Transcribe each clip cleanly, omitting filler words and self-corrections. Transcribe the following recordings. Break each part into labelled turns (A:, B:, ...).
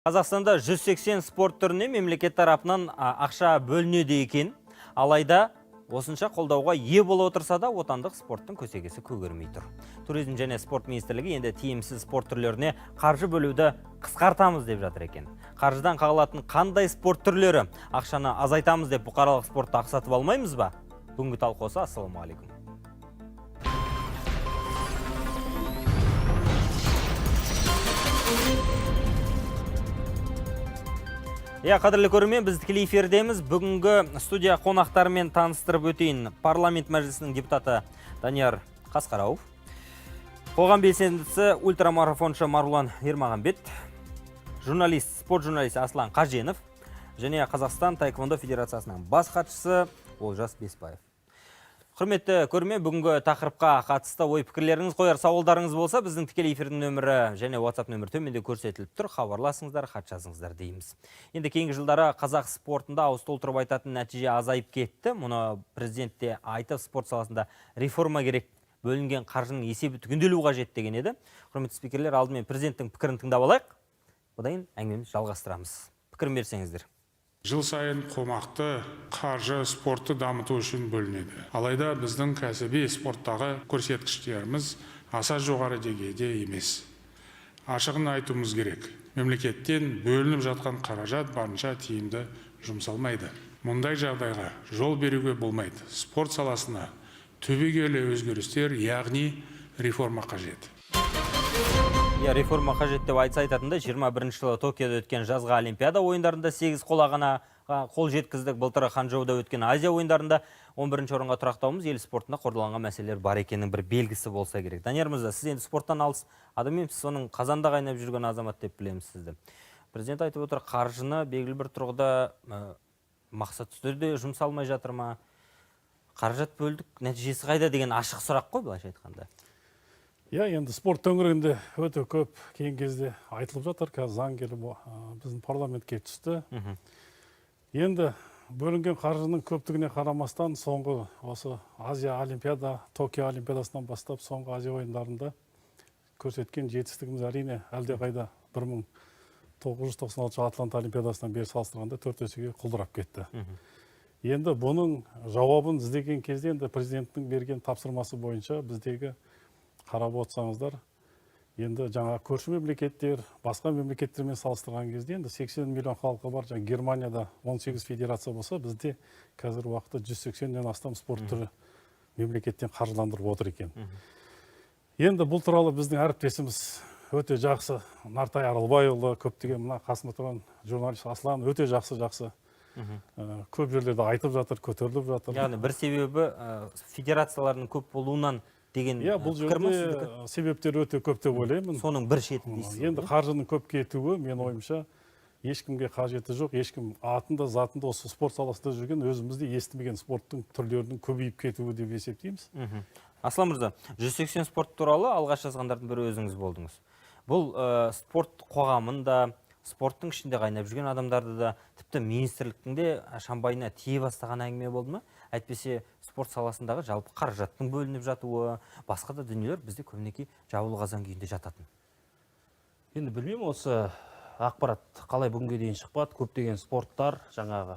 A: Қазақстанда 180 спорт түріне мемлекет тарапынан ақша бөлінеді екен. Алайда осынша қолдауға ие бола отырса да, отандық спорттың көсегесі көгермей тұр. Туризм және спорт министрлігі енді тиімсіз спорт түрлеріне қаржы бөлуді қысқартамыз деп жатыр екен. Қаржыдан қағылатын қандай спорт түрлері? Ақшаны азайтамыз деп бұқаралық спортты ақсатып алмаймыз ба? Бүгінгі талқы осы. Ассалаумағалейкум. Иә, қадірлі көрермен, біз тікелей эфирдеміз. Бүгінгі студия қонақтарымен таныстырып өтейін. Парламент мәжілісінің депутаты Данияр Қасқарауов, қоғам белсендісі ультрамарафоншы Марғұлан Ермағанбет, журналист, спорт журналисті Аслан Қаженов және Қазақстан Таэквондо федерациясының бас хатшысы Олжас Бесбаев. Құрметті көрермен, бүгінгі тақырыпқа қатысты ой пікірлеріңіз, қояр сауалдарыңыз болса, біздің тікелей эфирдің нөмірі және WhatsApp нөмірі төменде көрсетіліп тұр. Хабарласыңыздар, хат жазыңыздар дейміз. Енді кейінгі жылдары қазақ спортында ауыз толтырып айтатын нәтиже азайып кетті. Мұны президент те айтып, спорт саласында реформа керек, бөлінген қаржының есебі түгенделу қажет деген еді. Құрметті спикерлер, алдымен президенттің пікірін тыңдап алайық. Одан кейін әңгімемізді жалғастырамыз. Пікірін берсеңіздер.
B: Жыл сайын қомақты қаржы спортты дамыту үшін бөлінеді. Алайда біздің кәсіби спорттағы көрсеткіштеріміз аса жоғары деңгейде емес. Ашығын айтуымыз керек, мемлекеттен бөлініп жатқан қаражат барынша тиімді жұмсалмайды. Мұндай жағдайға жол беруге болмайды. Спорт саласына түбегейлі өзгерістер, яғни реформа қажет.
A: Иә, реформа қажет деп айтса айтатындай, 21 жылы Токиода өткен жазғы Олимпиада ойындарында 8 қола ғана қол жеткіздік. Былтыр Ханчжоуда өткен Азия ойындарында 11 орынға тұрақтауымыз ел спортында қордаланған мәселелер бар екенінің бір белгісі болса керек. Данияр мырза, сіз енді спорттан алыс адам емессіз, соның қазанда қайнап жүрген азамат деп білеміз сізді. Президент айтып отыр, қаржыны белгілі бір тұрғыда мақсатты түрде жұмсалмай жатыр ма? Қаражат бөлдік, нәтижесі қайда деген ашық сұрақ қой, былайша айтқанда.
C: Иә, енді спорт төңірегінде өте көп кейінгі кезде айтылып жатыр. Қазір заң келіп біздің парламентке түсті. Енді бөлінген қаржының көптігіне қарамастан, соңғы осы Азия Олимпиада, Токио Олимпиадасынан бастап соңғы Азия ойындарында көрсеткен жетістігіміз, әрине, әлдеқайда 1996 Атланта Олимпиадасынан бері салыстырғанда төрт есеге құлдырап кетті. Енді бұның жауабын іздеген кезде, енді президенттің берген тапсырмасы бойынша біздегі қарап отырсаңыздар, енді жаңа көрші мемлекеттер, басқа мемлекеттермен салыстырған кезде, енді 80 миллион халқы бар жаңа Германияда 18 федерация болса, бізде қазіргі уақытта 180-нен астам спорт түрі мемлекеттен қаржыландырып отыр екен. Енді бұл туралы біздің әріптесіміз өте жақсы Нартай Аралбайұлы, көптеген мына қасымда тұрған журналист Аслан өте жақсы жақсы көп жерлерде айтып жатыр, көтеріліп жатыр.
A: Яғни бір себебі федерациялардың көп болуынан деген
C: Иә, бұл
A: пікір ма
C: жерде
A: сіздікі?
C: Себептер өте көп деп ойлаймын.
A: Соның бір шетін дейсіз ғой,
C: Енді
A: иә?
C: қаржының көп кетуі, мен ойымша, ешкімге қажеті жоқ, ешкім атын да, затын да осы спорт саласында жүрген өзіміз де естімеген спорттың түрлерінің көбейіп кетуі деп есептейміз.
A: Аслан мырза, 180 спорт туралы алғаш жазғандардың бірі өзіңіз болдыңыз. Бұл спорт қоғамын да, спорттың ішінде қайнап жүрген адамдарды да, тіпті министрліктің де шамбайына тие бастаған әңгіме болды ма? Әйтпесе спорт саласындағы жалпы қаражаттың бөлініп жатуы, басқа да дүниелер бізде көбінесе жабулы қазан күйінде жататын.
D: Енді білмеймін, осы ақпарат қалай бүгінге дейін шықпады. Көптеген спорттар, жаңағы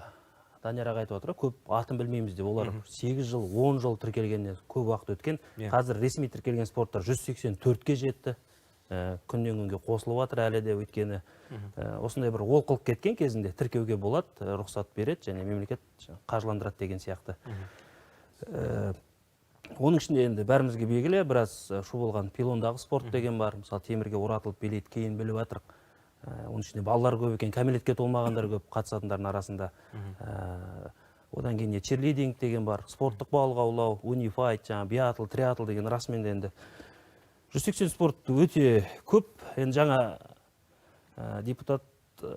D: Данияр аға айтып отыр ғой, көп атын білмейміз деп. Олар 8 жыл, 10 жыл тіркелгеннен көп уақыт өткен. Қазір ресми тіркелген спорттар 184-ке жетті. Күннен күнге қосылып жатыр әлі де, өйткені осындай бір олқылық кеткен кезінде тіркеуге болады, рұқсат береді және мемлекет қаржыландырады деген сияқты. Оның ішінде енді бәрімізге белгілі, біраз шу болған пилондағы спорт деген бар. Мысалы, темірге оратылып билейді, кейін біліп жатырық. Оның ішінде балалар көп екен, кәмелетке толмағандар көп қатысатындардың арасында. Одан кейін не, черлидинг деген бар, спорттық балық аулау, унифайт, жаңағы биатл, триатл деген. Расымен де енді 180 спорт өте көп. Енді жаңа депутат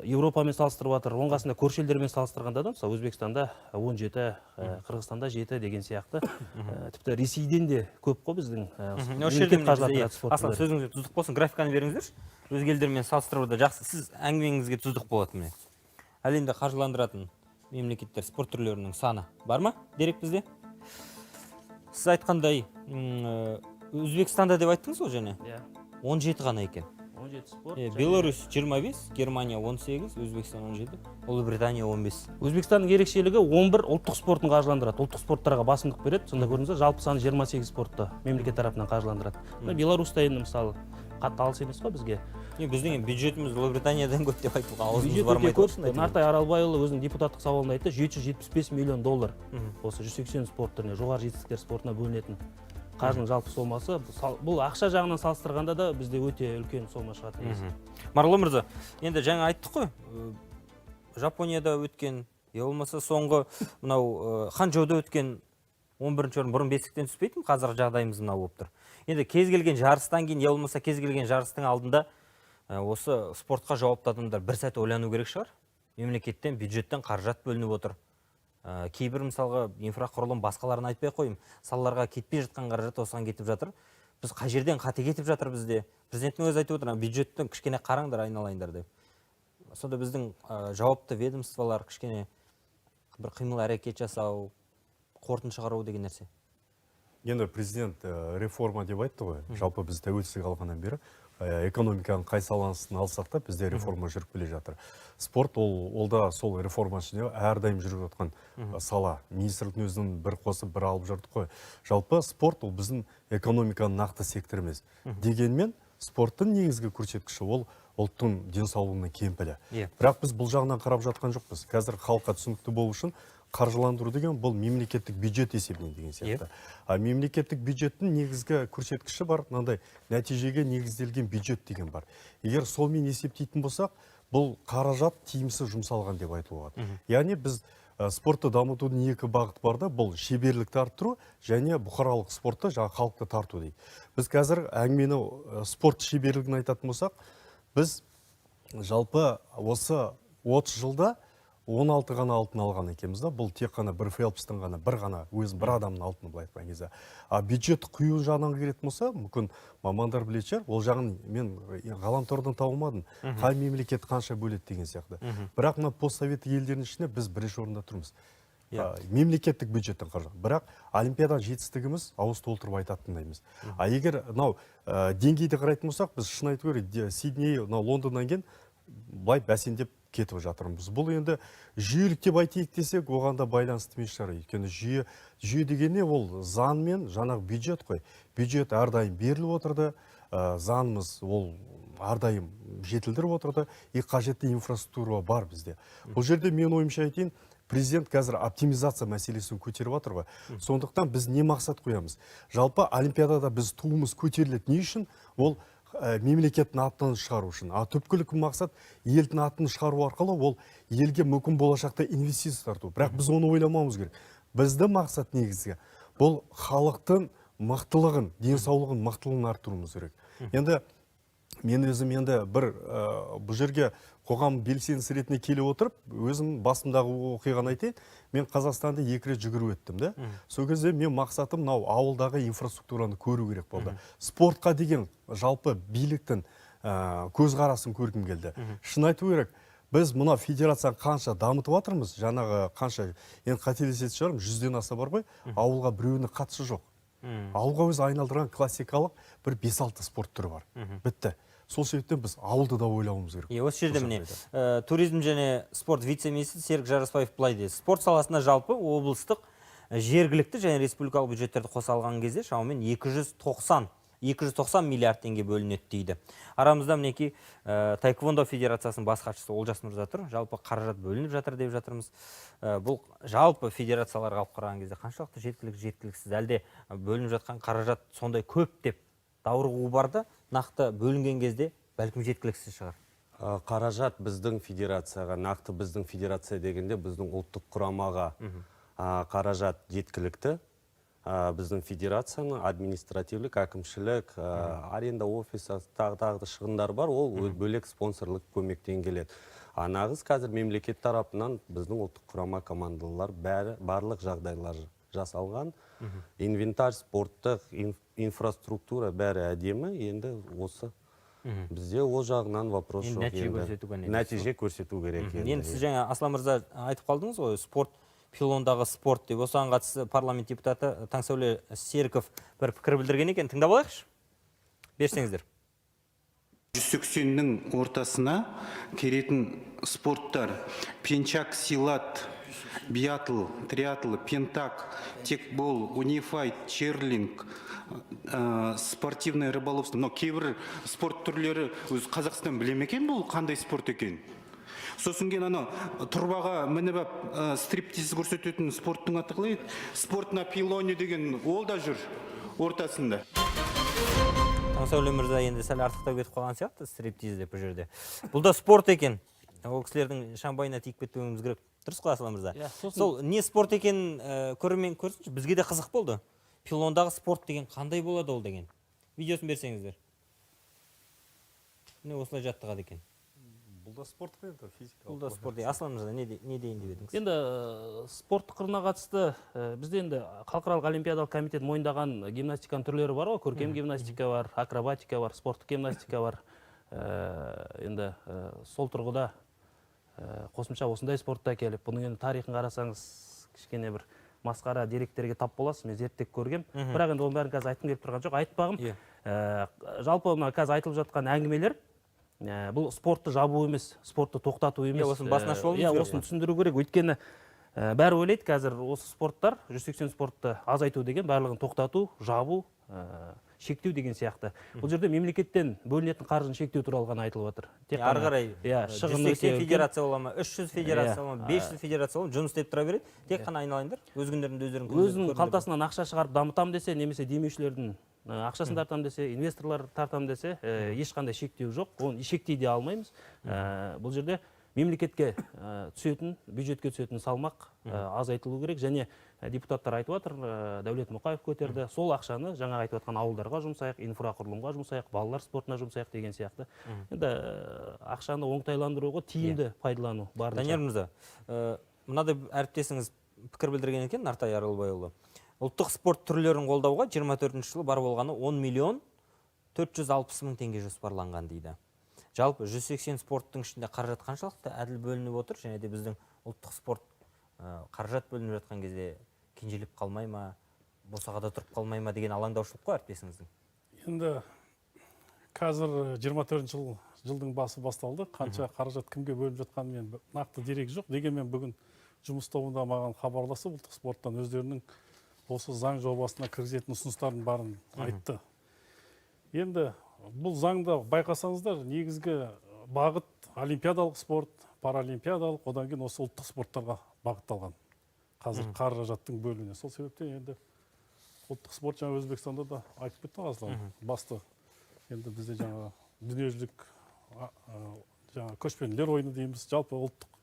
D: Еуропамен салыстырып жатыр, оның қасында көрші елдермен салыстырғанда да, мысалы, Өзбекстанда 17, Қырғызстанда 7 деген сияқты. Тіпті Ресейден де көп қой біздің
A: Осы жерде
D: мемлекет
A: міне
D: қаржыландыратын
A: бізде,
D: спорт
A: Аслан,
D: түрлері.
A: сөзіңізге тұздық болсын, графиканы беріңіздерші. Өзге елдермен салыстыруда жақсы, сіз әңгімеңізге тұздық болады. Міне, әлемде қаржыландыратын мемлекеттер спорт түрлерінің саны бар ма дерек бізде? Сіз айтқандай, Өзбекстанда деп айттыңыз ғой және
D: Иә.
A: 17 ғана екен.
D: 17 спорт.
A: Беларусь 25, Германия 18, Өзбекстан 17, Ұлыбритания 15.
D: Өзбекстанның ерекшелігі 11 ұлттық спортын қаржыландырады. Ұлттық спорттарға басымдық береді. Сонда көрдіңіз бе, жалпы саны 28 спортты мемлекет тарапынан қаржыландырады. Мына Беларусь та енді, мысалы, қатты алыс емес қой бізге.
A: Не, біздің енді бюджетіміз Ұлыбританиядан көп деп айтуға аузымыз
D: Бюджет өте
A: бармайды
D: көп.
A: ғой, шын айтайын.
D: Нартай Аралбайұлы өзінің депутаттық сауалында айтты, 775 миллион доллар осы 180 спорт түріне, жоғары жетістіктер спортына бөлінетін қаржының жалпы сомасы. Бұл ақша жағынан салыстырғанда да бізде өте үлкен сома шығады негізі.
A: Марлон мырза, енді жаңа айттық қой, Жапонияда өткен, я болмаса соңғы мынау Ханчжоуда өткен 11 орын, бұрын бестіктен түспейтін, қазір жағдайымыз мынау болып тұр. Енді кез келген жарыстан кейін, я болмаса кез келген жарыстың алдында осы спортқа жауапты адамдар бір сәт ойлану керек шығар. Мемлекеттен, бюджеттен қаражат бөлініп отыр. Кейбір мысалға инфрақұрылым басқаларын айтпай ақ қояйын, салаларға кетпей жатқан қаражат осыған кетіп жатыр. Біз қай жерден қате кетіп жатыр бізде? Президенттің өзі айтып отыр, ана бюджеттен кішкене қараңдар, айналайындар деп. Сонда біздің жауапты ведомстволар кішкене бір қимыл әрекет жасау, қорытынды шығару деген нәрсе.
E: Енді президент реформа деп айтты ғой. Жалпы біз тәуелсіздік алғаннан бері экономиканың қай саласын алсақ та бізде реформа жүріп келе жатыр. Спорт ол да сол реформа ішінде әрдайым жүріп жатқан сала. Министрліктің өзінің бір қосып, бір алып жүрдік қой. Жалпы спорт ол біздің экономиканың нақты секторы емес. Дегенмен спорттың негізгі көрсеткіші ол ұлттың денсаулығының кемпілі. Бірақ біз бұл жағынан қарап жатқан жоқпыз. Қазір халыққа түсінікті болу үшін қаржыландыру деген бұл мемлекеттік бюджет есебінен деген сияқты. А мемлекеттік бюджеттің негізгі көрсеткіші бар, мынандай нәтижеге негізделген бюджет деген бар. Егер солмен есептейтін болсақ, бұл қаражат тиімсіз жұмсалған деп айтуға болады. Яғни біз спортты дамытудың екі бағыты бар да, бұл шеберлікті арттыру және бұқаралық спортты жаңа халықты тарту дейді. Біз қазір әңгімені спорт шеберлігін айтатын болсақ, біз жалпы осы 30 жылда 16 ғана алтын алған екенбіз да, бұл тек қана бір Фелпстің ғана, бір ғана өз бір адамның алтыны былай айтқан кезде. А бюджет құю жағынан келетін болса, мүмкін мамандар білетін шығар, ол жағын мен ғаламтордан таба алмадым. Қай мемлекет қанша бөледі деген сияқты. Бірақ мына постсоветтік елдердің ішінде біз бірінші орында тұрмыз. Мемлекеттік бюджеттен қаржы. Бірақ олимпиаданың жетістігіміз ауыз толтырып айтатындай емес. А егер мынау деңгейді қарайтын болсақ, біз шын айту керек, Сидней, мынау Лондоннан кейін былай бәсеңдеп кетіп жатырмыз. Бұл енді жүйелік деп айтайық десек, оған да байланысты емес шығар. Өйткені жүйе дегенне ол заң мен жаңағы бюджет қой. Бюджет әрдайым беріліп отырды, заңымыз ол әрдайым жетілдіріп отырды, и қажетті инфраструктура бар бізде. Бұл жерде мен ойымша айтайын, президент қазір оптимизация мәселесін көтеріп жатыр ғой. Сондықтан біз не мақсат қоямыз? Жалпы олимпиадада біз туымыз көтеріледі не үшін? Ол мемлекеттің атын шығару үшін. А түпкілікті мақсат елдің атын шығару арқылы ол елге мүмкін болашақта инвестиция тарту. Бірақ біз оны ойламауымыз керек. Біздің мақсат негізгі бұл халықтың мықтылығын, денсаулығын, мықтылығын арттыруымыз керек. Енді мен өзім енді бір бұл жерге қоғам белсендісі ретінде келе отырып, өзім басымдағы оқиғаны айтайын. Мен Қазақстанды 2 рет жүгіріп өттім да. Сол кезде мен мақсатым мынау ауылдағы инфраструктураны көру керек болды. Спортқа деген жалпы биліктің көзқарасын көргім келді. Шын айту керек, біз мына федерацияны қанша дамытып жатырмыз, жаңағы қанша, енді қателесетін шығармын, 100-ден аса бар ғой, ауылға біреуінің қатысы жоқ. Ауылға өзі айналдырған классикалық бір бес-алты спорт түрі бар. Бітті. Сол себептен біз ауылды да ойлауымыз керек.
A: Осы жерде
E: Сол
A: міне,
E: жағдайда.
A: Туризм және спорт вице-министрі Серік Жарасбаев былай деді. Спорт саласында жалпы облыстық, жергілікті және республикалық бюджеттерді қоса алған кезде шамамен 290 миллиард теңге бөлінеді дейді. Арамызда мінекей, Таэквондо федерациясының бас хатшысы Олжас Мырза тұр. Жалпы қаражат бөлініп жатыр деп жатырмыз. Бұл жалпы федерацияларға алып қараған кезде қаншалықты жеткілікті, жеткіліксіз, әлде бөлініп жатқан қаражат сондай көп деп даурығу бар да, нақты бөлінген кезде бәлкім жеткіліксіз шығар.
F: Қаражат біздің федерацияға, нақты біздің федерация дегенде біздің ұлттық құрамаға, қаражат жеткілікті. Біздің федерацияның административлік, әкімшілік, аренда офисі, тағы да шығындар бар, ол бөлек спонсорлық көмектен келеді. А нағыз қазір мемлекет тарапынан біздің ұлттық құрама командалар бәрі, барлық жағдайлар жасалған. Инвентарь, спорттық инфраструктура бәрі әдемі, енді осы бізде ол жағынан вопрос
A: Енді
F: жоқ.
A: нәтиже
F: Енді
A: көрсету керек.
F: Нәтиже көрсету керек енді.
A: Енді сіз жаңа Аслан мырза айтып қалдыңыз ғой, спорт, пилондағы спорт деп. Осыған қатысты парламент депутаты Таңсәуле Серіков бір пікір білдірген екен. Тыңдап алайықшы. Берсеңіздер.
G: 180-нің ортасына келетін спорттар: пенчак силат, биатл, триатл, пентак, текбол, унифайт, черлинг, спортивное рыболовство. Мынау кейбір спорт түрлері, өзі Қазақстан біле ме екен, бұл қандай спорт екен? Сосын кейін анау тұрбаға мініп алып, стриптиз көрсететін спорттың аты қалай еді? Спорт на пилоне деген, ол да жүр ортасында.
A: Таңсәуле мырза енді сәл артықтау кетіп қалған сияқты, стриптиз деп бұл жерде. Бұл да спорт екен. Ол кісілердің шамбайына тиіп кетпеуіміз керек. Дұрыс қой, Аслан мырза?
D: Иә, сосын-
A: Сол не спорт екенін көрермен көрсінші, бізге де қызық болды. Пилондағы спорт деген қандай болады ол деген. Видеосын берсеңіздер. Міне, осылай жаттығады екен.
E: Бұл да спорт қой енді, физикалық.
A: Бұл да спорт. Аслан мырза, не дейін деп едіңіз?
D: Енді спорттық қырына қатысты бізде енді халықаралық олимпиадалық комитет мойындаған гимнастиканың түрлері бар ғой: көркем гимнастика бар, акробатика бар, спорттық гимнастика бар. Енді сол тұрғыда қосымша осындай спортты әкеліп, бұның енді тарихын қарасаңыз, кішкене бір масқара деректерге тап боласыз. Мен зерттеп көргем, бірақ енді оның бәрін қазір айтқым келіп тұрған жоқ. Айтпағым, жалпы мына қазір айтылып жатқан әңгімелер, бұл спортты жабу емес, спортты тоқтату емес.
A: Осының басын ашып алуымыз
D: Иә,
A: керек
D: осыны
A: қой.
D: түсіндіру керек, өйткені бәрі ойлайды қазір, осы спорттар, 180 спортты азайту деген барлығын тоқтату, жабу, шектеу деген сияқты. Бұл жерде мемлекеттен бөлінетін қаржыны шектеу туралы ғана айтылып жатыр. Тек
A: Ары
D: қана-
A: қарай
D: иә, шығын
A: 180
D: өте үлкен.
A: федерация бола ма, 300 федерация бола ма, 500 федерация бола ма, жұмыс істеп тұра береді. Тек қана, айналайындар, өз күндерінде өздерің
D: Өзінің
A: көріңдер.
D: қалтасынан ақша шығарып дамытамын десе немесе демеушілердің ақшасын тартамын десе, инвесторлар тартамын десе, ешқандай шектеу жоқ, оны шектей де алмаймыз. Бұл жерде мемлекетке түсетін, бюджетке түсетін салмақ азайтылу керек. Және депутаттар айтып жатыр, Дәулет Мұқаев көтерді, сол ақшаны жаңағы айтып жатқан ауылдарға жұмсайық, инфрақұрылымға жұмсайық, балалар спортына жұмсайық деген сияқты. Енді ақшаны оңтайландыру ғой, тиімді пайдалану барынша.
A: Данияр мырза, мынадай әріптесіңіз пікір білдірген екен, Нартай Аралбайұлы. Ұлттық спорт түрлерін қолдауға 24 жылы бар болғаны 10 миллион 460 мың теңге жоспарланған дейді. Жалпы 180 спорттың ішінде қаражат қаншалықты әділ бөлініп отыр, және де біздің ұлттық спорт қаражат бөлініп жатқан кезде кенжелеп қалмай ма, босағада тұрып қалмай ма деген алаңдаушылық қой әріптесіңіздің.
C: Енді қазір 24 жыл, жылдың басы басталды. Қанша қаражат кімге бөлініп жатқанын мен нақты дерек жоқ. Дегенмен бүгін жұмыс тобында маған хабарласып, ұлттық спорттан өздерінің осы заң жобасына кіргізетін ұсыныстардың барын айтты. Енді бұл заңда байқасаңыздар, негізгі бағыт олимпиадалық спорт, паралимпиадалық, одан кейін осы ұлттық спорттарға бағытталған қазір қаражаттың бөлінуіне. Сол себептен енді ұлттық спорт, жаңа Өзбекстанда да айтып кетті ғой Аслан, басты енді бізде жаңағы дүниежүзілік жаңағы көшпенділер ойыны дейміз, жалпы ұлттық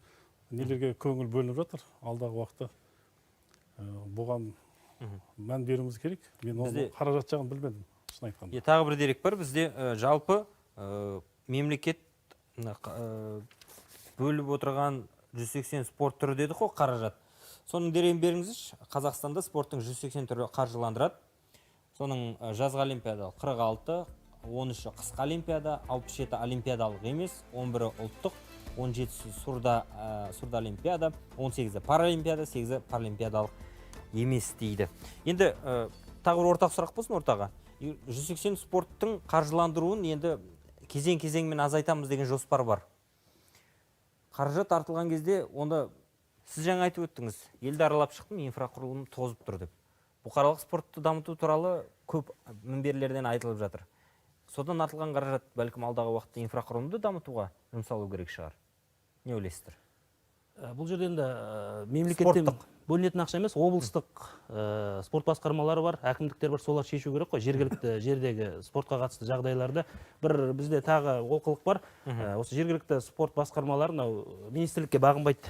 C: нелерге көңіл бөлініп жатыр. Алдағы уақытта бұған мән беруіміз керек. Мен оны қаражат жағын білмедім, шын айтқанда.
A: Е, тағы бір дерек бар бізде, жалпы мемлекет мына бөліп отырған 180 спорт түрі дедік қой қаражат. Соның дерегін беріңізші. Қазақстанда спорттың 180 түрі қаржыландырады. Соның жазғы олимпиадалық 46, 13-і қысқы олимпиада, 67 олимпиадалық емес, 11-і ұлттық, 17-сі сурдо олимпиада, 18-і паралимпиада, 8-і паралимпиадалық емес дейді. Енді тағы бір ортақ сұрақ болсын ортаға. 180 спорттың қаржыландыруын енді кезең-кезеңмен азайтамыз деген жоспар бар. Қаражат артылған кезде онда сіз жаңа айтып өттіңіз, елді аралап шықтым, инфрақұрылым тозып тұр деп. Бұқаралық спортты дамыту туралы көп мінберлерден айтылып жатыр. Содан артылған қаражат бәлкім алдағы уақытта инфрақұрылымды дамытуға жұмсалу керек шығар. Не ойлайсыздар?
D: Бұл жерде енді мемлекеттен
A: Спорттық.
D: бөлінетін ақша емес, облыстық спорт басқармалары бар, әкімдіктер бар, солар шешу керек қой жергілікті жердегі спортқа қатысты жағдайларды. Бір бізде тағы олқылық бар. Осы жергілікті спорт басқармалары мынау министрлікке бағынбайды.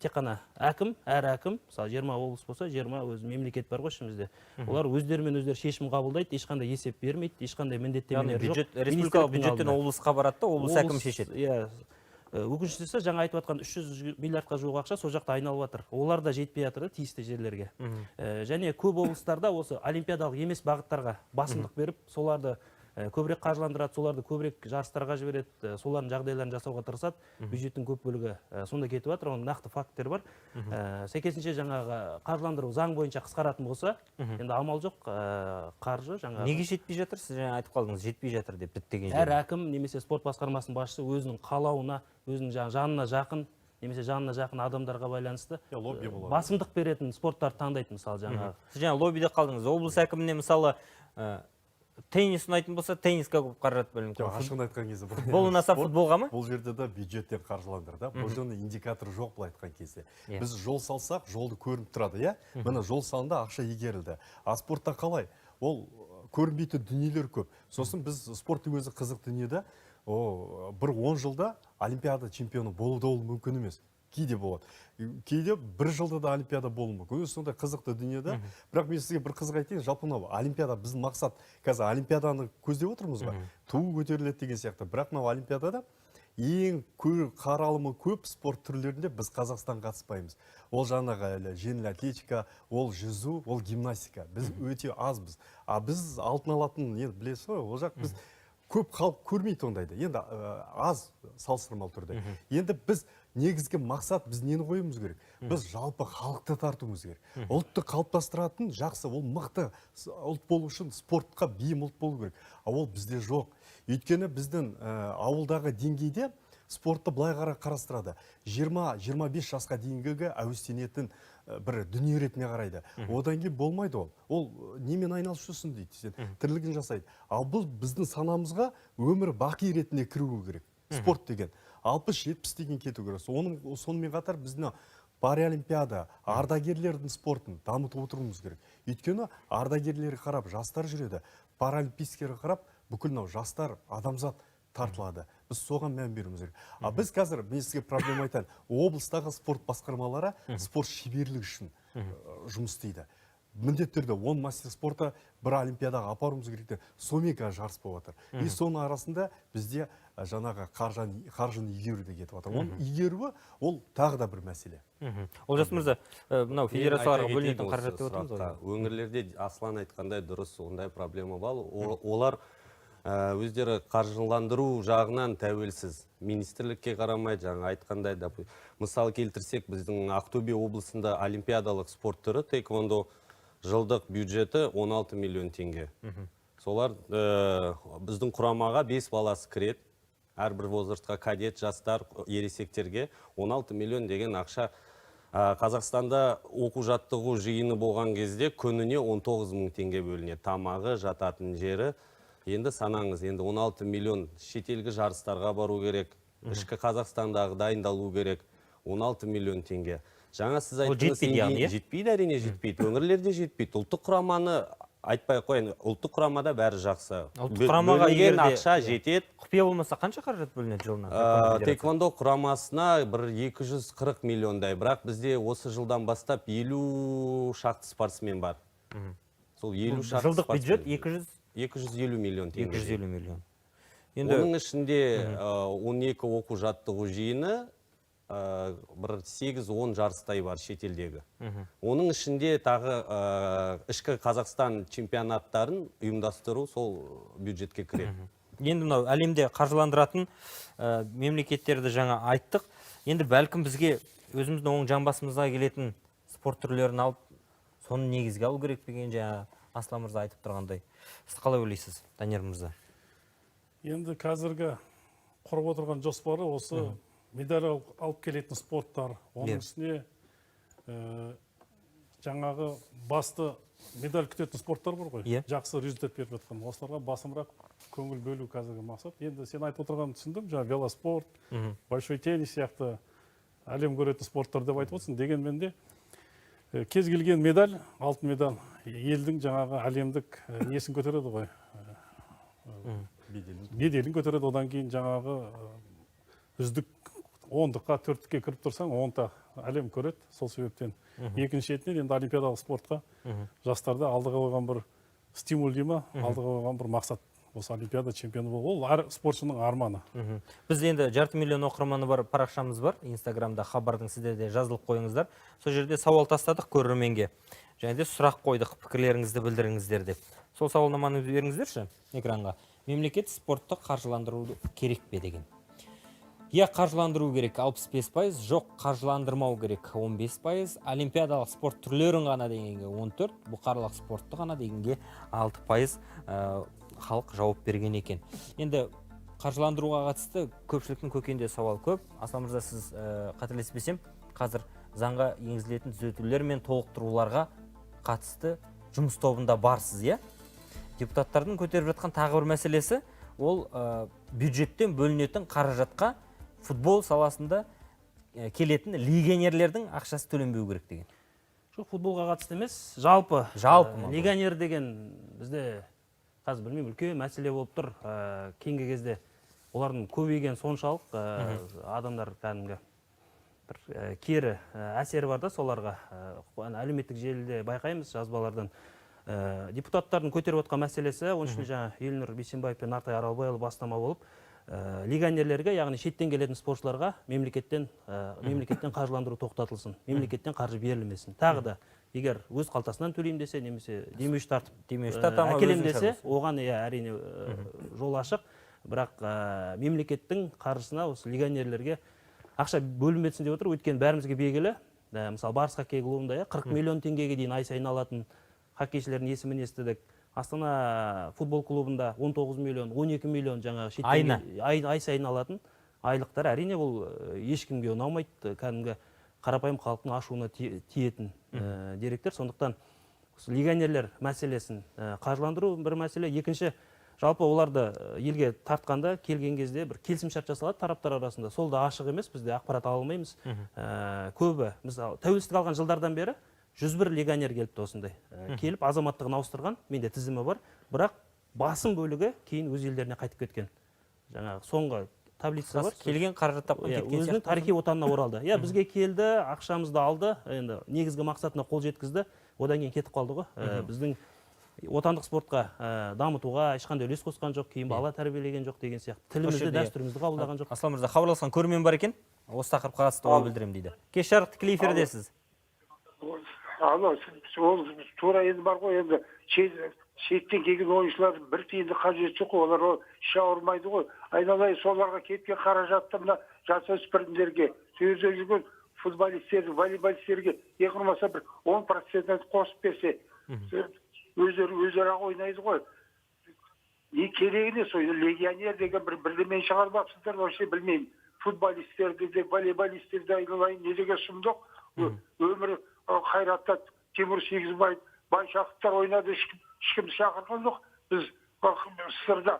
D: Тек қана әкім, әр әкім, мысалы, 20 облыс болса, 20 өзі мемлекет бар ғой ішімізде. Олар өздерімен өздері шешім қабылдайды, ешқандай есеп бермейді, ешқандай
A: Яғни
D: міндеттемелер жоқ.
A: бюджет, республикалық
D: Министрліктің
A: бюджеттен
D: алдында.
A: облысқа барады да, облыс әкімі шешеді.
D: Иә. Өкініштісі, жаңа айтып жатқан 300 миллиардқа жуық ақша сол жақта айналып жатыр. Олар да жетпей жатыр да тиісті жерлерге. Және көп облыстарда осы олимпиадалық емес бағыттарға басымдық беріп, соларды Көбірек қаржыландырады, соларды көбірек жарыстарға жібереді, солардың жағдайларын жасауға тырысады. Бюджеттің көп бөлігі сонда кетіп жатыр, оның нақты факттер бар. Сәйкесінше жаңағы қаржыландыру заң бойынша қысқаратын болса, енді амал жоқ, қаржы жаңағы.
A: Неге жетпей жатыр? Сіз жаңа айтып қалдыңыз, жетпей жатыр деп діттеген
D: Әр
A: жеріне.
D: әкім немесе спорт басқармасының басшысы өзінің қалауына, өзінің жаңа жанына жақын немесе жанына жақын адамдарға байланысты
E: Лобби болады.
D: басымдық беретін спорттарды таңдайды, мысалы, жаңағы.
A: Сіз жаңа лоббиде қалдыңыз. Облыс әкіміне, мысалы, теннис ұнайтын болса, тенниске көп қаражат бөлініп
E: Жоқ,
A: қойған.
E: ашығын айтқан кезде бұл
A: Футбол ұнаса,
E: спорт,
A: футболға ма?
E: Бұл жерде де бюджеттен қаржыландырды. Да? Бұл жерде индикатор жоқ былай айтқан кезде. Біз жол салсақ, жолды көрініп тұрады, иә? Міне, жол салынды, ақша игерілді. А спортта қалай? Ол көрінбейтін дүниелер көп. Сосын біз спорттың өзі қызық дүниеде, бір 10 жылда олимпиада чемпионы болу да ол мүмкін емес. Кейде болады. Кейде бір жылда да олимпиада болуы мүмкін. Өзі сондай қызықты дүниеде. Бірақ мен сізге бір қызық айтайын, жалпы мынау олимпиада біздің мақсат. Қазір олимпиаданы көздеп отырмыз ғой. Ту көтеріледі деген сияқты. Бірақ мынау олимпиадада ең қаралымы көп спорт түрлерінде біз Қазақстан қатыспаймыз. Ол жаңағы әлі жеңіл атлетика, ол жүзу, ол гимнастика. Біз өте азбыз. А біз алтын алатын, енді білесіз ғой, ол жақ біз көп халық көрмейді ондайды. Енді аз салыстырмалы түрде. Енді біз негізгі мақсат, біз нені қоюымыз керек? Біз жалпы халықты тартуымыз керек. Ұлтты қалыптастыратын жақсы, ол мықты ұлт болу үшін спортқа бейім ұлт болу керек. А ол бізде жоқ. Өйткені біздің ауылдағы деңгейде спортты былай қарастырады. 20-25 жасқа дейінгігі әуестенетін бір дүние ретінде қарайды. Одан кейін болмайды ол. Ол немен айналысып жүрсің дейді, сен тірлігін жасайды. Ал бұл біздің санамызға өмір бақи ретінде кіруі керек. Спорт деген 60-70 деген кету керек. Сонымен қатар біздің паралимпиада, ардагерлердің спортын дамытып отыруымыз керек. Өйткені ардагерлерге қарап жастар жүреді, паралимпийскерге қарап бүкіл мынау жастар, адамзат тартылады. Біз соған мән беруіміз керек. А біз қазір, мен сізге проблема айтайын, облыстағы спорт басқармалары спорт шеберлігі үшін жұмыс істейді. Міндетті түрде 10 мастер спорта бір олимпиадаға апаруымыз керек деп, сонымен қазір жарыс болып жатыр. И соның арасында бізде жаңағы қаржыны игеру де кетіп жатыр. Оның игеруі ол тағы да бір мәселе.
A: Олжас мырза, мынау
F: Мен
A: федерацияларға
F: айта
A: бөлінетін
F: кетейін
A: қаражат
F: осы
A: деп отырмыз ғой.
F: сұраққа. Өңірлерде Аслан айтқандай дұрыс, ондай проблема бар. Олар өздері қаржыландыру жағынан тәуелсіз. Министрлікке қарамай, жаңа айтқандай, мысал келтірсек, біздің Ақтөбе облысында олимпиадалық спорт түрі таэквондо жылдық бюджеті 16 миллион теңге. Солар біздің құрамаға 5 баласы кіреді. Әрбір возрастқа, кадет, жастар, ересектерге 16 миллион деген ақша. Қазақстанда оқу жаттығу жиыны болған кезде күніне 19 мың теңге бөлінеді. Тамағы, жататын жері. Енді санаңыз, енді 16 миллион шетелгі жарыстарға бару керек, ішкі Қазақстандағы дайындалу керек, 16 миллион теңге. Жаңа сіз
A: Ол
F: айттыңыз,
A: жетпейді яғни,
F: деңгей
A: иә?
F: Жетпейді, әрине жетпейді. Өңірлерде жетпейді. Ұлттық құраманы айтпай ақ қояйын, ұлттық құрамада бәрі жақсы.
A: Ұлттық құрамаға
F: Бөлінген
A: егер де
F: ақша жетеді.
A: Құпия болмаса қанша қаражат бөлінеді жылына?
F: Таэквондо құрамасына бір 240 миллиондай, бірақ бізде осы жылдан бастап 50 шақты спортсмен бар. Сол 50 шақты
A: Жылдық бюджет
F: спортсмен.
A: екі жүз?
F: 250 миллион теңге.
A: 250 миллион. Енді
F: Оның ішінде 12 оқу жаттығу жиыны, бір 8-10 жарыстай бар шетелдегі. Оның ішінде тағы ішкі Қазақстан чемпионаттарын ұйымдастыру сол бюджетке кіреді.
A: Енді мынау әлемде қаржыландыратын мемлекеттерді жаңа айттық. Енді бәлкім бізге өзіміздің оң жамбасымызға келетін спорт түрлерін алып, соны негізге алу керек деген жаңа Аслан мырза айтып тұрғандай. Сіз қалай ойлайсыз, Данияр мырза?
C: Енді қазіргі құрып отырған жоспары осы медаль алып келетін спорттар. Оның үстіне жаңағы басты медаль күтетін спорттар бар ғой. Жақсы результат беріп жатқан. Осыларға басымырақ көңіл бөлу қазіргі мақсат. Енді сен айтып отырғанын түсіндім, жаңа велоспорт, большой теннис сияқты әлем көретін спорттар деп айтып отырсың. Дегенмен де, кез келген медаль, алтын медаль елдің жаңағы әлемдік несін көтереді ғой.
E: Беделін.
C: Беделін көтереді. Одан кейін жаңағы үздік ондыққа, төрттікке кіріп тұрсаң, оны да әлем көреді. Сол себептен екінші шетінен енді олимпиадалық спортқа жастарды алдыға қойған бір стимул дей ма, алдыға қойған бір мақсат осы олимпиада чемпионы болу. Ол әр спортшының арманы.
A: Біз енді жарты миллион оқырманы бар парақшамыз бар. Инстаграмда хабардың сіздер де жазылып қойыңыздар. Сол жерде сауал тастадық көрерменге. Және де сұрақ қойдық, пікірлеріңізді білдіріңіздер деп. Сол сауалнаманы беріңіздерші экранға. Мемлекет спортты қаржыландыру керек пе деген. Иә, қаржыландыру керек 65%, жоқ, қаржыландырмау керек 15%, олимпиадалық спорт түрлерін ғана дегенге 14, бұқаралық спортты ғана дегенге 6% халық жауап берген екен. Енді қаржыландыруға қатысты көпшіліктің көкейінде сауал көп. Аслан мырза, сіз қателеспесем, қазір заңға енгізілетін түзетулер мен толықтыруларға қатысты жұмыс тобында барсыз, иә? Депутаттардың көтеріп жатқан тағы бір мәселесі ол бюджеттен бөлінетін қаражатқа футбол саласында келетін легионерлердің ақшасы төленбеу керек деген.
D: Жоқ, футболға қатысты емес, жалпы.
A: Жалпы ма бұл?
D: Легионер деген бізде қазір, білмеймін, үлкен мәселе болып тұр. Кейінгі кезде олардың көбейгені соншалық, адамдар кәдімгі бір кері әсері бар да соларға. Ана әлеуметтік желіде байқаймыз жазбалардан. Депутаттардың көтеріп отқан мәселесі, оның ішінде жаңа Елнұр Бейсенбаев пен Нартай Аралбайұлы бастама болып, легионерлерге, яғни шеттен келетін спортшыларға мемлекеттен қаржыландыру тоқтатылсын, мемлекеттен қаржы берілмесін. Тағы да егер өз қалтасынан төлеймін десе, немесе демеуші тартып,
A: Демеуші тарта ма,
D: әкелемін
A: өзінің
D: десе,
A: шаруасы.
D: оған, иә, әрине, жол ашық. Бірақ мемлекеттің қаржысына осы легионерлерге ақша бөлінбесін деп отыр. Өйткені бәрімізге белгілі, мысалы, Барыс хоккей клубында, иә, 40 миллион теңгеге дейін ай сайын алатын хоккейшілердің есімін естідік. Астана футбол клубында 19 миллион, 12 миллион жаңағы шеттен
A: Айына.
D: Ай сайын алатын айлықтар. Әрине, бұл ешкімге ұнамайды, кәдімгі қарапайым халықтың ашуына тиетін деректер. Сондықтан осы легионерлер мәселесін қаржыландыру бір мәселе. Екінші, жалпы оларды елге тартқанда, келген кезде бір келісімшарт жасалады тараптар арасында. Сол да ашық емес, бізде ақпарат ала алмаймыз. Көбі, мысалы, тәуелсіздік алған жылдардан бері 101 легионер келіпті осындай. Келіп азаматтығын ауыстырған, менде тізімі бар. Бірақ басым бөлігі кейін өз елдеріне қайтып кеткен. Жаңағы соңғы таблица бар.
A: Келген қаражат тапқан
D: Иә,
A: кеткен
D: өзінің
A: сияқты.
D: тарихи отанына оралды. Иә, бізге келді, ақшамызды алды, енді негізгі мақсатына қол жеткізді, одан кейін кетіп қалды ғой. Біздің отандық спортқа дамытуға ешқандай үлес қосқан жоқ, кейін бала тәрбиелеген жоқ деген сияқты. Тілімізді,
A: Осы жерде
D: дәстүрімізді қабылдаған жоқ.
A: Аслан мырза, хабарласқан көрермен бар екен. Осы тақырыпқа қатысты ой білдіремін дейді. Кеш жарық, тікелей эфирдесіз.
H: Алло, ол тура енді бар ғой, енді шеттен келген ойыншылар бір тиынды қажеті жоқ қой, олар ол іш ауырмайды ғой. Айналайын, соларға кеткен қаражатты мына жасөспірімдерге, сол жерде жүрген футболисттер, волейболистерге ең құрмаса бір 10 процентін қосып берсе, өздері ақ ойнайды ғой. Не керегі не сол легионер деген бір бірдемені шығарып алыпсыздар, вообще білмеймін. Футболистерді де, волейболистерді де, айналайын, не деген сұмдық. Өмірі Қайратта Тимур Сегізбаев, Байшақовтар ойнады, ешкімді шақырған жоқ. Біз сырда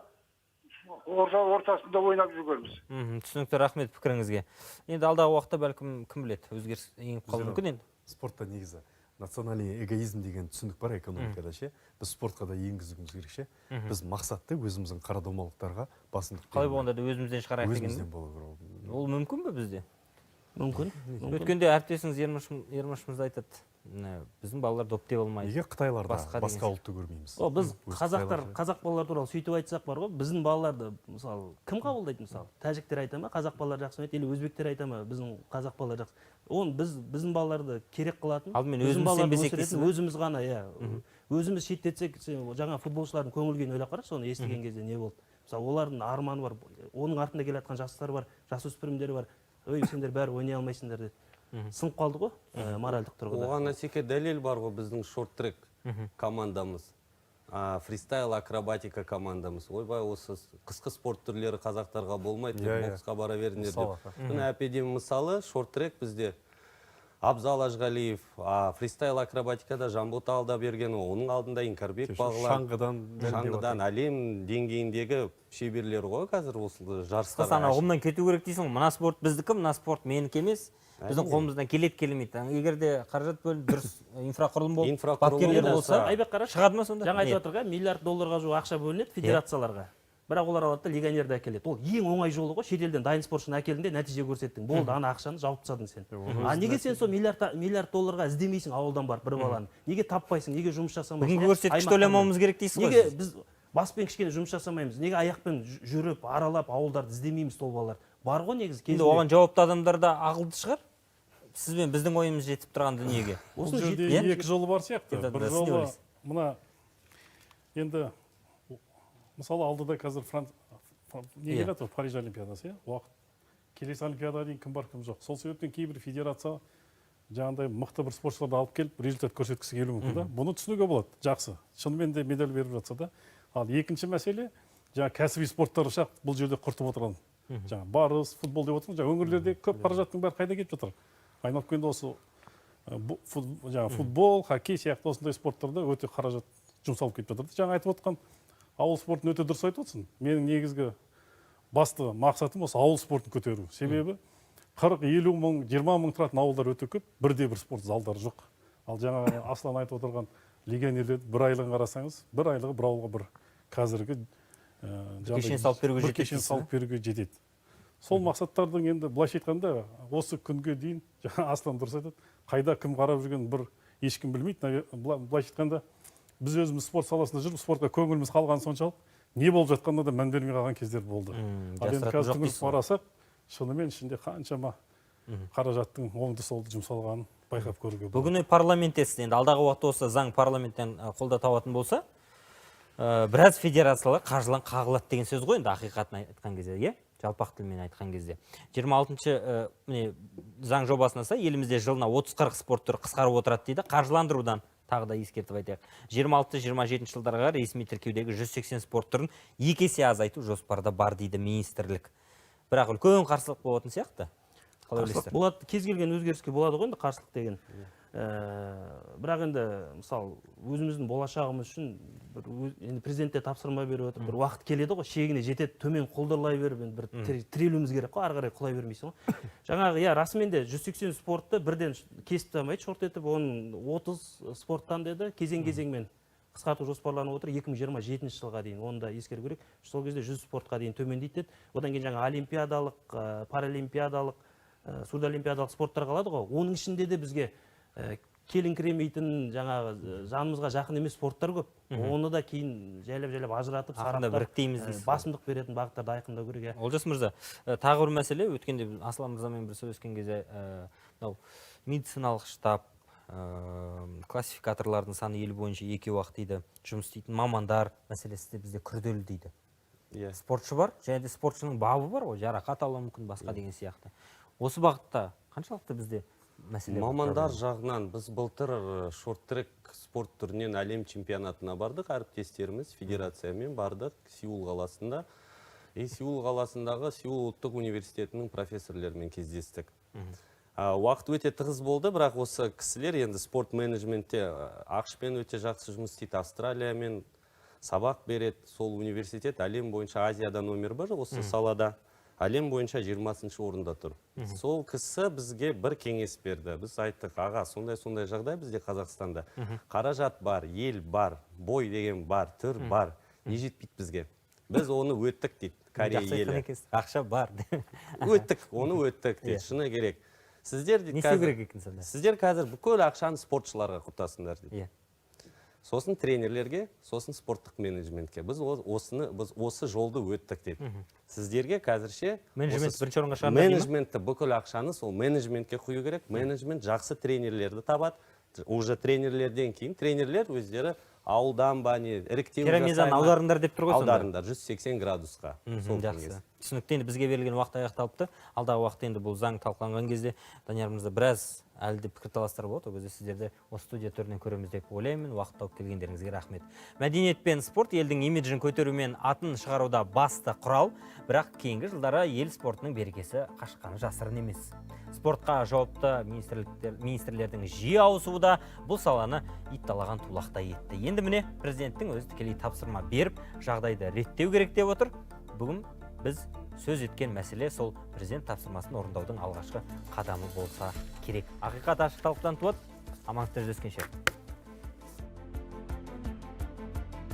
H: ортасында ойнап жүргенбіз.
A: Түсінікті, рахмет пікіріңізге. Енді алдағы уақытта бәлкім, кім біледі, өзгеріс еніп қалуы мүмкін енді.
E: Спортта негізі национальный эгоизм деген түсінік бар экономикада ше. Біз спортқа да енгізуіміз керек ше. Біз мақсатты өзіміздің қарадомалықтарға басымдық
A: Қалай
E: беру
A: болғанда да өзімізден шығарайық деген.
E: Өзімізден болу керек.
A: Ол мүмкін бе бізде?
D: Мүмкін. Мүмкін.
A: Өткенде әріптесіңіз Ермаш мырза айтады, мына біздің балалар доп тебе алмайды.
E: Неге қытайларда
A: Басқа деген
E: басқа ұлтты көрмейміз?
D: О, біз
E: Өз
D: қазақтар,
E: қытайлар.
D: Қазақ балалар туралы сөйтіп айтсақ бар ғой, біздің балаларды, мысалы, кім қабылдайды, мысалы? Тәжіктер айта ма, қазақ балалары жақсы ойнайды, или өзбектер айта ма, біздің қазақ балалары жақсы? Оны біз, біздің балаларды керек қылатын,
A: Алдымен
D: біздің
A: өзіміз
D: балаларды
A: сенбесек
D: өсіретін
A: дейсіз бе?
D: Өзіміз ғана, иә. Өзіміз шеттетсек, сен жаңа футболшылардың көңіл күйін ойлап қарашы, соны естіген кезде не болды? Мысалы, олардың арманы бар, оның артында келе жатқан жастар бар, жасөспірімдер бар. Ой, сендер бәрі ойнай алмайсыңдар деді. Сынып қалды ғой, моральдық тұрғыда.
F: Оған, Асеке, дәлел бар ғой: біздің шорт-трек командамыз, фристайл акробатика командамыз. Ойбай, осы қысқы спорт түрлері қазақтарға болмайды деп, боксқа бара беріңдер
E: Мысалы.
F: деп. Міне, әп әдемі мысалы, шорт-трек бізде Абзал Ажғалиев, фристайл акробатикада Жанбота Алдаберген, оның алдында Инкарбек Бағлан.
E: Шаңғыдан дәлелдеп
F: Шаңғыдан әлем деңгейіндегі шеберлер ғой қазір осы жарыстарға.
A: Қысқасы, ана ұғымнан кету керек дейсің ғой. Мына спорт біздікі, мына спорт менікі емес. Біздің қолымыздан келеді, келмейді. Егер де қаражат бөлініп, дұрыс инфрақұрылым болып,
F: Инфрақұрылым
A: бапкерлер
F: болса.
A: болса,
D: Айбек, қарашы.
A: шығады ма сонда?
D: Жаңа айтып
A: Не?
D: жатыр ғой, миллиард долларға жуық ақша бөлінеді федерацияларға. Бірақ олар алады да легионерді әкеледі. Ол ең оңай жолы ғой, шетелден дайын спортшыны әкелдің де нәтиже көрсеттің. Болды, ана ақшаны жауып тастадың сен. А неге сен сол миллиард долларға іздемейсің ауылдан барып бір баланы? Неге таппайсың, неге жұмыс жасамайсың?
A: Бүгінгі
D: Иә?
A: көрсеткішті
D: Аймақтармен.
A: ойламауымыз керек дейсіз ғой
D: Неге
A: сіз?
D: біз баспен кішкене жұмыс жасамаймыз? Неге аяқпен жүріп, аралап, ауылдарды іздемейміз сол балалар? Бар ғой негізі
A: Енді
D: кезінде.
A: оған жауапты адамдар да ақылды шығар. Сіз бен біздің ойымыз жетіп тұрған дүниеге.
C: Бұл
D: Осыны
C: жерде
A: Иә?
C: екі жолы бар сияқты.
A: Енді
C: Бір
A: сіз не
C: жолы
A: ойлайсыз?
C: мына енді Мысалы, алдыда қазір не
A: Иә.
C: келе жатыр, Париж олимпиадасы, иә, уақыт келесі олимпиадаға дейін кім бар, кім жоқ. Сол себептен кейбір федерация жаңағыдай мықты бір спортшыларды алып келіп, результат көрсеткісі келуі мүмкін да. Бұны түсінуге болады, жақсы, шынымен де медаль беріп жатса да. Ал екінші мәселе, жаңа кәсіби спорттар ұшақ бұл жерде құртып отырған, жаңа Барыс, футбол деп отырмыз. Жаңа өңірлерде көп қаражаттың бәрі қайда кетіп жатыр? Айналып келгенде осы жаңа футбол, хоккей сияқты осындай спорттарда өте қаражат жұмсалып кетіп жатыр. Жаңа айтып отқан ауыл спортын өте дұрыс айтып отырсың. Менің негізгі басты мақсатым осы ауыл спортын көтеру. Себебі 40-50 мың, 20 мың тұратын ауылдар өте көп, бірде бір спорт залдары жоқ. Ал жаңа Аслан айтып отырған легионерлерді бір айлығын қарасаңыз, бір айлығы бір ауылға бір қазіргі
A: кешен салып беруге
C: бір
A: жетеді
C: кешен
A: дейсіз.
C: салып беруге жетеді. Сол мақсаттардың енді былайша айтқанда осы күнге дейін, жаңа Аслан дұрыс айтады, қайда кім қарап жүргенін бір ешкім білмейді. Былайша айтқанда, біз өзіміз спорт саласында жүріп, спортқа көңіліміз қалғаны соншалық, не болып жатқанына да мән бермей қалған кездер болды. Ал енді
A: Жасыратын
C: қазір
A: жоқ
C: түңіліп
A: дейсіз ғой.
C: қарасақ, шынымен ішінде қаншама қаражаттың оңды солды жұмсалғанын байқап көруге болады.
A: Бүгін парламенттесіз, енді алдағы уақытта осы заң парламенттен қолдау табатын болса, біраз федерациялар қаржылан қағылады деген сөз ғой енді ақиқатын айтқан кезде, иә, жалпақ тілмен айтқан кезде. 26-шы, міне, заң жобасына сай елімізде жылына 30-40 спорт түрі қысқарып отырады дейді қаржыландырудан. Тағы да ескертіп айтайық, 26-27 жылдарға ресми тіркеудегі 180 спорт түрін екі есе азайту жоспарда бар дейді министрлік. Бірақ үлкен қарсылық болатын сияқты. Қалай
D: Қарсылық
A: ойлайсыздар?
D: болады, кез келген өзгеріске болады ғой енді қарсылық деген. Бірақ енді, мысалы, өзіміздің болашағымыз үшін бір енді президент те тапсырма беріп отыр. Бір уақыт келеді ғой, шегіне жетеді, төмен құлдырлай беріп енді бір тірелуіміз керек қой, ары қарай құлай бермейсің ғой. Жаңағы, иә, расымен де 180 спортты бірден кесіп тастамайды шорт етіп, оның 30 спорттан деді, кезең кезеңмен қысқарту жоспарланып отыр 2027 жылға дейін. Оны да ескеру керек, сол кезде 100 спортқа дейін төмендейді деді. Одан кейін жаңа олимпиадалық, паралимпиадалық, сурдолимпиадалық спорттар қалады ғой. Оның ішінде де бізге келіңкіремейтін, жаңағы жанымызға жақын емес спорттар көп. Оны да кейін жайлап жайлап ажыратып,
A: Ақырында
D: сараптап,
A: біріктейміз дейсіз ғой.
D: Басымдық беретін бағыттарды айқындау керек, иә.
A: Олжас мырза, тағы бір мәселе. Өткенде біз Аслан мырзамен бір сөйлескен кезде, мынау медициналық штаб, классификаторлардың саны ел бойынша екеу ақ дейді, жұмыс істейтін мамандар мәселесі де бізде күрделі дейді. Спортшы бар және де спортшының бабы бар ғой, жарақат алуы мүмкін, басқа деген сияқты. Осы бағытта қаншалықты бізде мәселе бар,
F: Мамандар
A: проблема?
F: жағынан біз былтыр шорт-трек спорт түрінен әлем чемпионатына бардық, әріптестеріміз, федерациямен бардық Сеул қаласында. И Сеул қаласындағы Сеул ұлттық университетінің профессорлерімен кездестік. Уақыт өте тығыз болды, бірақ осы кісілер енді спорт менеджментте АҚШ-пен өте жақсы жұмыс істейді, Австралиямен сабақ береді. Сол университет әлем бойынша Азияда номер бір осы салада, әлем бойынша 20 орында тұр. Сол кісі бізге бір кеңес берді. Біз айттық: «Аға, сондай сондай жағдай бізде Қазақстанда, қаражат бар, ел бар, бой деген бар, түр бар, не жетпейді бізге?» «Біз оны өттік, – дейді, – Корея
A: Жақсы айтқан
F: елі.
A: екенсіз. Ақша бар.
F: Өттік, оны өттік, – дейді, – шыны керек. Сіздер, – дейді,
A: Не істеу
F: қазір-
A: керек екен сонда?
F: Сіздер қазір бүкіл ақшаны спортшыларға құртасыңдар, – дейді. Сосын тренерлерге, сосын спорттық менеджментке. Біз осыны, біз осы жолды өттік, деді. Сіздерге қазірше
A: Менеджмент
F: осы
A: бірінші орынға шығарыңдар дей ма?
F: Менеджментті, бүкіл ақшаны сол менеджментке құю керек. Менеджмент жақсы тренерлерді табады. Уже тренерлерден кейін тренерлер өздері ауылдан ба, не іріктеу
A: Пирамиданы
F: жасай ма?
A: Аударыңдар деп тұр ғой сонда.
F: Аударыңдар 180 градусқа. Сол
A: Жақсы,
F: кеңес.
A: түсінікті. Енді бізге берілген уақыт аяқталыпты. Алдағы уақытта енді бұл заң талқыланған кезде, Данияр мырза, біраз әлі де пікірталастар болады. Ол кезде сіздерді осы студия төрінен көреміз деп ойлаймын. Уақыт тауып келгендеріңізге рахмет. Мәдениет пен спорт елдің имиджін көтеру мен атын шығаруда басты құрал. Бірақ кейінгі жылдары ел спортының берекесі қашқаны жасырын емес. Спортқа жауапты министрлердің жиі ауысуы да бұл саланы ит талаған тулақтай етті. Енді міне, президенттің өзі тікелей тапсырма беріп, жағдайды реттеу керек деп отыр. Бүгін біз сөз еткен мәселе сол президент тапсырмасын орындаудың алғашқы қадамы болса керек. Ақиқат ашық талқыдан туады. Амандықта жүздескенше.